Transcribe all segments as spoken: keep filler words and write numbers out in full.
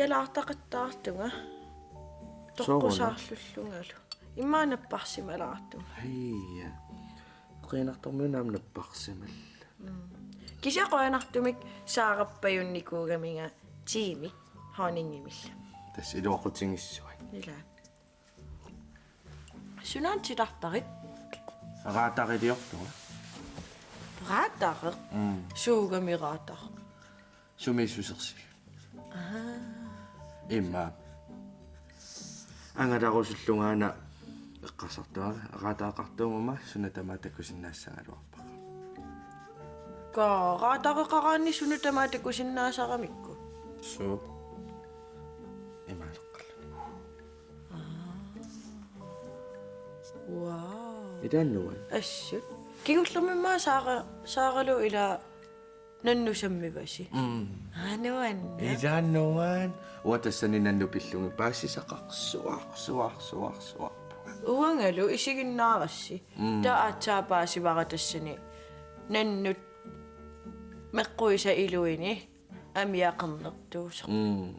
Laartaqattaartunga. Sooruna. Toqqusaarlullungalu. Immaqa napparsimalaartunga. Hija. Qiinartormiuna aamma napparsimalla. Mm. Kisianni qujanartumik saarappajunnikuugaminga tiimi honningimillu. Tassa iluaqutigissuat. Ila. Sunaana titartarit? Raatariliortunga. Raatari? Mm. Suugami raatari? Sumiissusersi. Aa. Immaqa. Angalarusullungaana eqqarsartuara, raataqartuuguma suna tamaat takusinnaassagaluarpara. Kaa, raatareqaraanni suna tamaat takusinnaassaramikku? Suu. Imaaleqqalluni. Aa. Wow. Itaannuan. Assut. Kingullermimmaa saara-, saaralu ila nannut sammivasi. Mm. Aa, nuann. Itaannuan. Uanga tassani nannut pillugit paasisaqarsuarsuarsuarsuarpunga. Uangalu isiginnaarassi. Mm. Taava aatsaat paasivara tassani nannut meqquisa iluini amia qernertuusoq. Mm.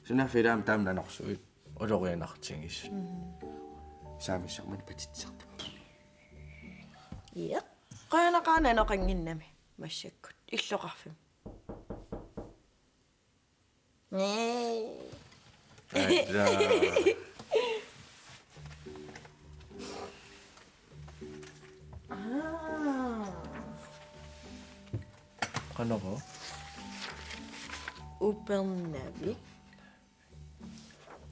Sunaaffa ilaamik taama nanorsuit ulorianartigisut. Mm. Saamissarmani patitsisartut. Ja. Qujanaqaaq nanoqannginnami massakkut. Illoqarfimmi. Ataa. Aa. Qanoq? Upernavik.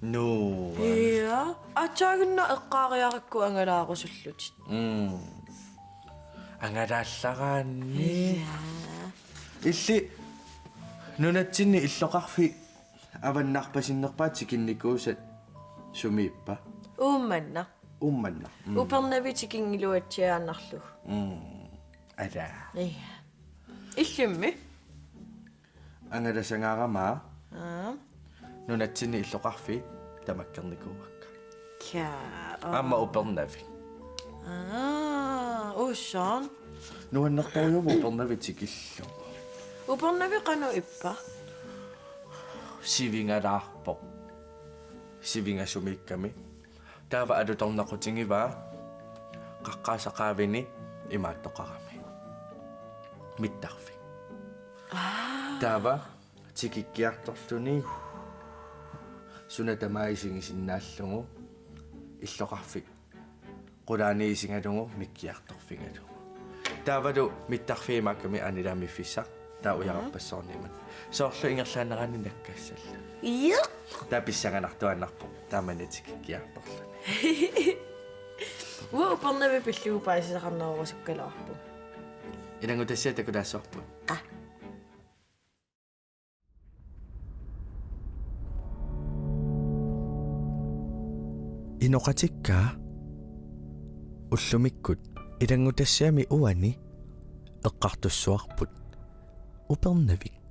Nuu. Ja, aatsaannguaq eqqaariarakku angalaarusullutit. Mm. Angalaallaraanni. Ja. Illit nunatsinni illoqarfik avannarpasinnerpaat tikinnikuusat sumiippa? Uummannaq. Uummannaq. Mm. Upernavik tikinngiluatsiaannarlugu. Mm. Ata. Ja. Illimmi? Angalasangaarama. Aa. Nunatsinni illoqarfiit tamakkernikuuakka. Kaa. Aamma upernavik. Aa, uussaaq. Nuannertorujuuvoq upernavik tikillugu. Upernavik qanoq ippa? Sivingalaarpoq. Sivinga sumiikkami. Taava alutornaqutigivaa qaqqaasaqaavini imaattoqarami. Mittarfik. Aa. Taava tikikkiartorluni suna tamaat isigisinnaallugu illoqarfik qulaani isigalugu mikkiartorfigalugu. Taavalu mittarfik imaakkami anilaamiffissaq taava ujararpassuarnik imaat. Soorlu ingerlaannaraanni nakkassalluni. Iiq. Taava pissanganartuaannarpoq taamani tikikkiartorluni. Uanga upernavik pillugu paasisaqarnerusukkaluarpunga. Ilanngutassiaq takulaassavarput. Aa. Inoqatikka, ullumikkut ilanngutassiami uani eqqartussavarput Upernavik.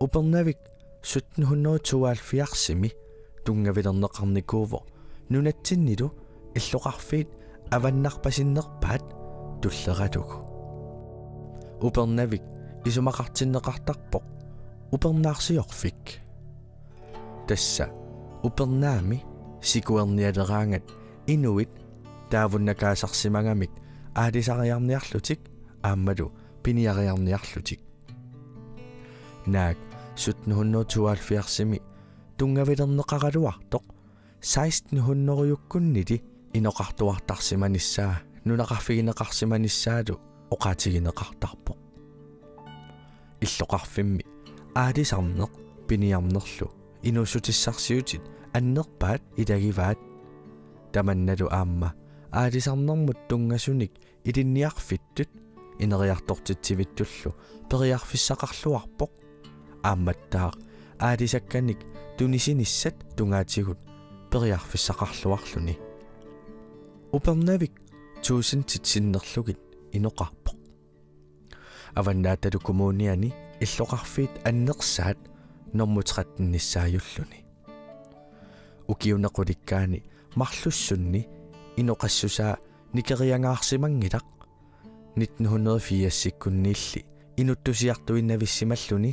Upernavik sytten hundrede tooghalvfjerdsimi tunngavilerneqarnikuuvoq nunatsinnilu illoqarfiit avannarpasinnerpaat tulleralugu. Upernavik isumaqartinneqartarpoq upernaarsiorfik. Tassa upernaami sikuernialeraangat inuit taavunnakaasarsimagamik aalisariarniarlutik aammalu piniariarniarlutik. Naak sytten hundrede tooghalvfjerdsimi tunngavilerneqaraluartoq seksten hundredekkunnili inoqartuartarsimanissaa nunaqarfigineqarsimanissaalu oqaatigineqartarpoq. Illoqarfimmi aalisarneq piniarnerlu inuussutissarsiutit annerpaat ilagivaat. Tamannalu aamma aalisarnermut tunngasunik ilinniarfittut ineriartortitsivittullu periarfissaqarluarpoq. Aammattaaq aalisakkanik tunisinissat tungaatigut periarfissaqarluarluni. Upernavik tuusintit sinnerlugit inoqarpoq. Avannaatalu Kommuniani illoqarfiit annersaat normu trettenissaajullutik. Ukiuni qulikkaani marlussunni inoqassusaa nikeriangaarsimanngilaq. Nitten hundrede firsikkunniilli inuttusiartuinnavissimalluni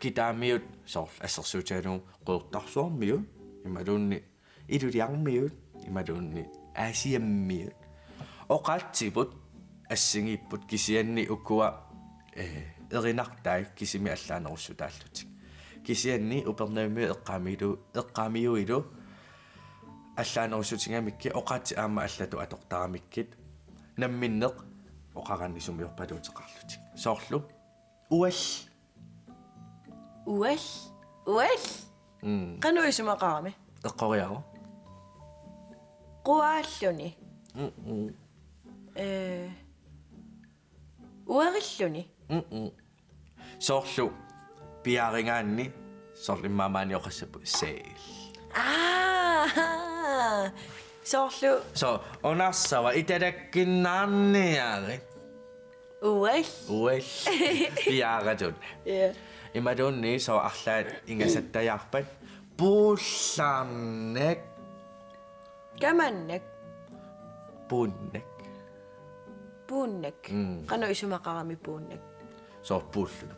kitaamiut soorlu assersuutigalugu Qeqertarsuarmiut, imaluunniit Ilulissarmiut, imaluunniit Aasiammiut. Oqaatsivut assigiipput kisianni ukua, eh, erinartai kisimi allaanerussutaallutik. Kisianni Upernavimmiut eqqaamilu-, eqqaamiuilu allaanerussutigamikkit oqaatsit aamma allatut atortaramikkit namminneq oqaraanni sumiorpaluuteqarlutik. Soorlu ual. Ual. Ual. Mm. Qanoq isumaqarami? Eqqoriaruk. Quaalluni. Mm-mm. Eh. Uarilluni. Mm-mm. Soorlu piaarigaanni, soorlu immaqa maani oqassapput seel. Aa! Soorlu. So, unarsava italakkinnaarniarit. Ual. Ual. Piaaratut. Ja. Imaluunniit so arlaat ingasattajaarpat. Puullarnak. Kamannak. Puunnak. Puunnak. Mm. Qanoq isumaqarami puunnak? So puulluna.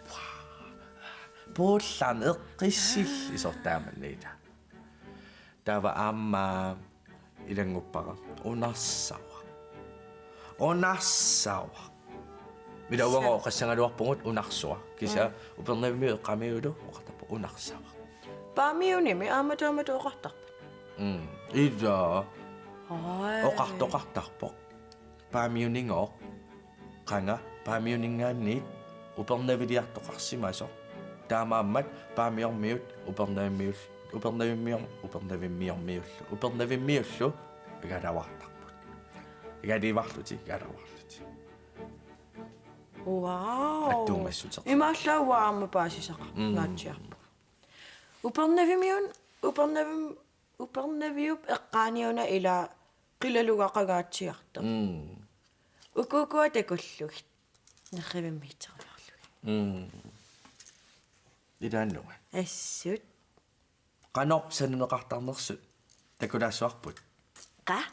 Puullarnak eqqissillit so taamanna ila. Taava aamma ilannguppara. Unarsava. Unarsava. Ila uanga oqassagaluarpugut unarsua. Kisianni Mm. Upernavimmiut eqqaamiuilu oqartarput unarsava. Paamiunimi aamma taamatut oqartarpat. Mm. Ila. Ai. Oqartoqartarpoq. Paamiunigooq. Qanga, Paamiuninngaanniit Upernaviliartoqarsimasoq. Taamaammat Paamiormiut Upernavimmiul-, Upernavimmior-, Upernavimmiormiullu, Upernavimmiullu igalaartarput. Igaliivarlutik, igalaarlutik. Wow. Attuumassuteqarput. Imaallaat uanga aamma paasisaqarpunga. Mm. Ngaatsiarpunga. Upernavimmiun, Upernavim-, Upernaviup eqqaani una ila qilalugaqangaatsiartoq. Mm. Ukukua takullugit. Nerrivimmiitserujoorlugit. Mm. Ilaannguaq. Assut. Qanoq sananeqartarnersut takulaassavarput. Qaa?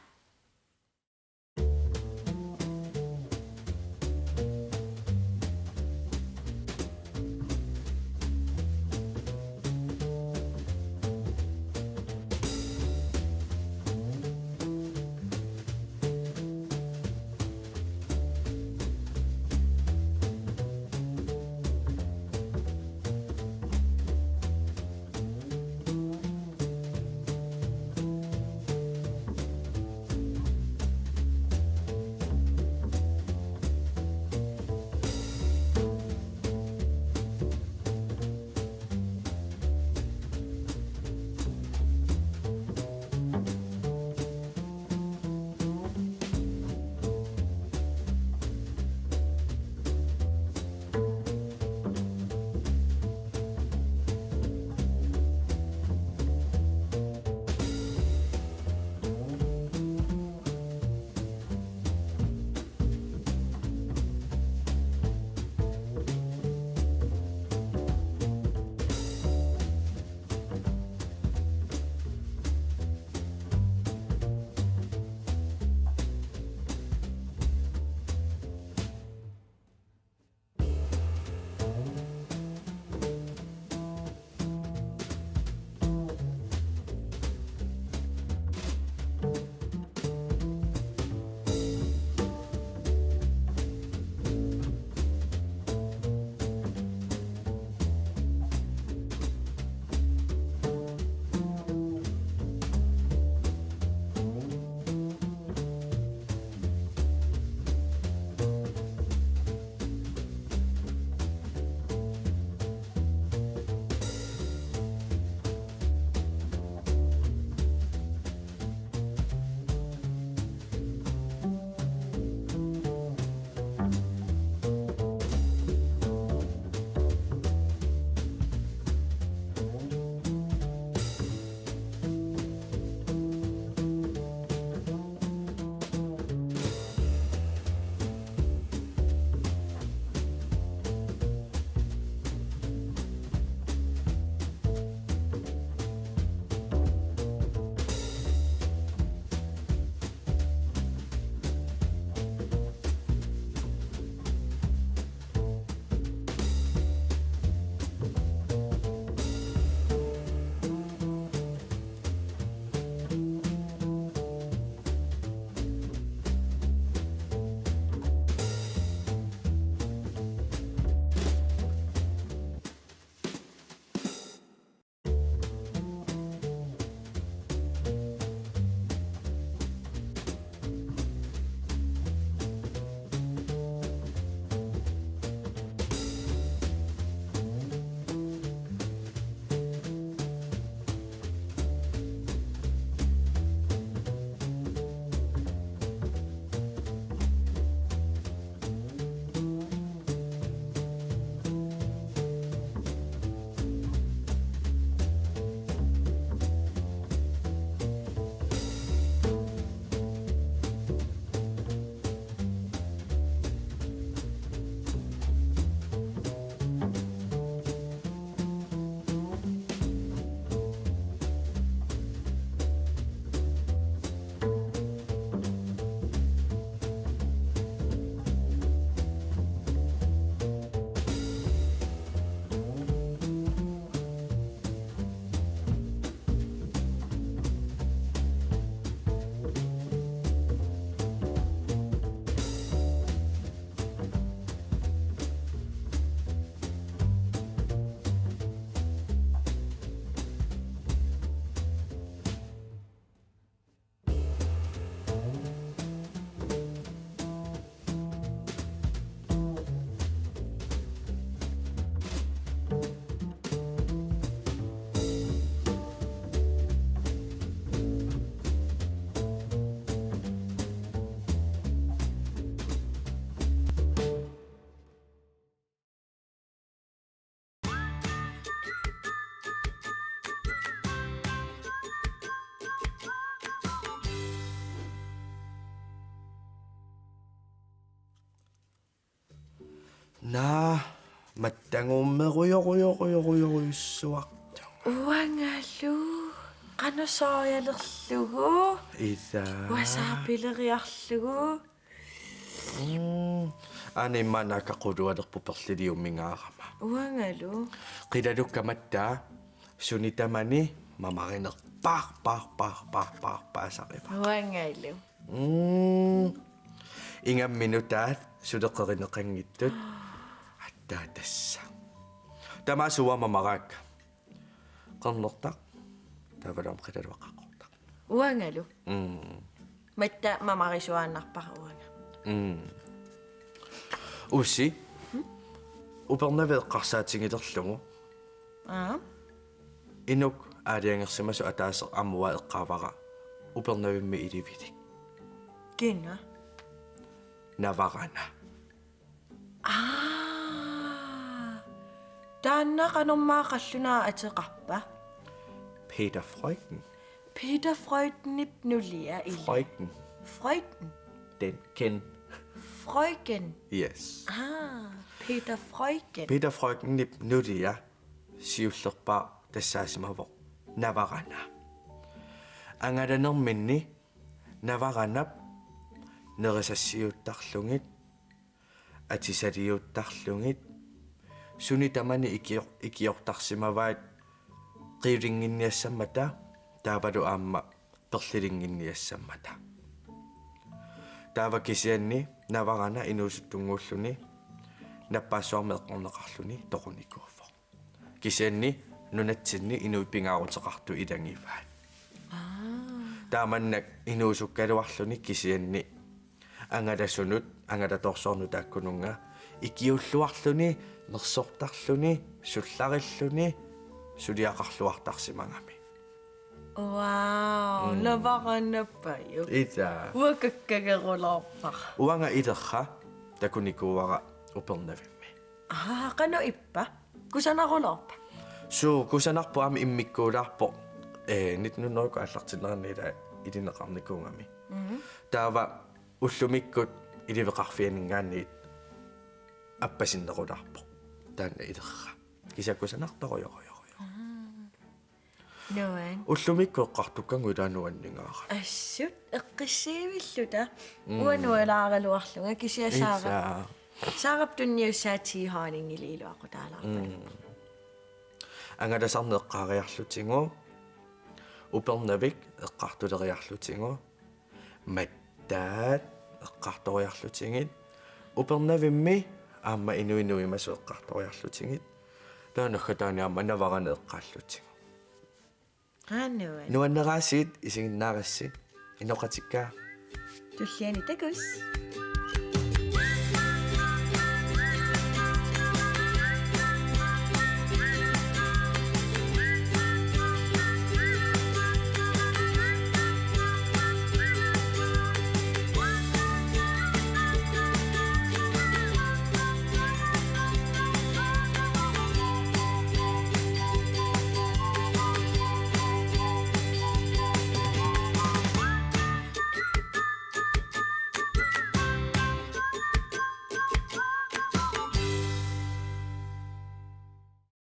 Naa, mattanguummerujorujorujorujorujussuartunga. Uangalu, qanoq soorialerlugu? Ila. Wasaapileriarlugu. Mm. Aana immaqa naakka qulualerpoq perliliumingaarama. Uangalu. Qilalukka mattaa, suni tamani mamarinerpaaq, paaq, paaq, paaq, paaq, paasariva. Uangalu. Mm. Ingammik nutaat suleqerineqanngitsut. Attaa tassa. Tamaasa uanga mamaraakka. Qernertaq. Taavalu aamma qilaluaqqortaq. Uangalu. Mm. Mattaa mamarisuaannarpara uanga. Mm. Usi. Hmm? Upernavik eqqarsaatigilerlugu. Aa. Inuk aalajangersimasoq ataaseq aamma uanga eqqaavara Upernavimmi ilivilik. Kina? Navarana. Aa. Taanna qanormaa qallunaat ateqarpa? Peter Freuchen. Peter Freuchenip nulia, ilaa? Freuchen. Freuchen. Den Ken. Freuchen. Yes. Aa, Peter Freuchen. Peter Freuchenip nulia siullerpaaq tassaasimavoq Navarana. Angalanerminni Navaranap nerisassiuuttarlugit, atisaliuuttarlugit, suni tamani ikior-, ikiortarsimavaat qiulinnginniassammata taavalu aamma perlilinnginniassammata. Taava kisianni Navarana inuusuttunnguulluni nappaassuarmik eqqorneqarluni toqunikuuvoq. Kisianni nunatsinni inuit pingaaruteqartut ilagivaat. Aa. Taamannak inuusukkaluarluni kisianni angalasunut, angalatoorsuarnut taakkununnga ikiulluarluni, nersortarluni, sullarilluni, suliaqarluartarsimagami. Wow, mm. Navaranappajuk. Ila. Uakakkagerulaarpara. Uanga ilerra takunikuuara Upernavimmi. Aa, qanoq ippa? Kusanarulaarpa? Suu, kusanarpoq aamma immikkuulaarpoq. Ee, nitten hundrede aallartinnerani ila ilineqarnikuugami. Mhm. Taava ullumikkut iliveqarfianinngaanniit appasinnerulaarpoq. Taanna ilerra. Kisianni kusanartorujorujorujorujorujuuvoq. Aa. Nuan. Ullumikkut eqqartukkagut ilaa nuanningaarami. Assut eqqissiivilluta. Mm. Uanga nualaaraluarlunga kisianni Saarap. Ila. Saarap tunniussaa ti honningi iluaqutaalaarpara. Mm. Angalasarneq eqqaariarlutigu. Upernavik eqqartuleriarlutigu. Mattaat eqqartoriarlutigit. Upernavimmi aamma inuinuimasu eqqartoriarlutigit. Taava naggataani aamma Navarana eqqaallutigu. Aa, nuan. Nuanneraasiit isiginnaarassi, inoqatikka. Tulliani takuss.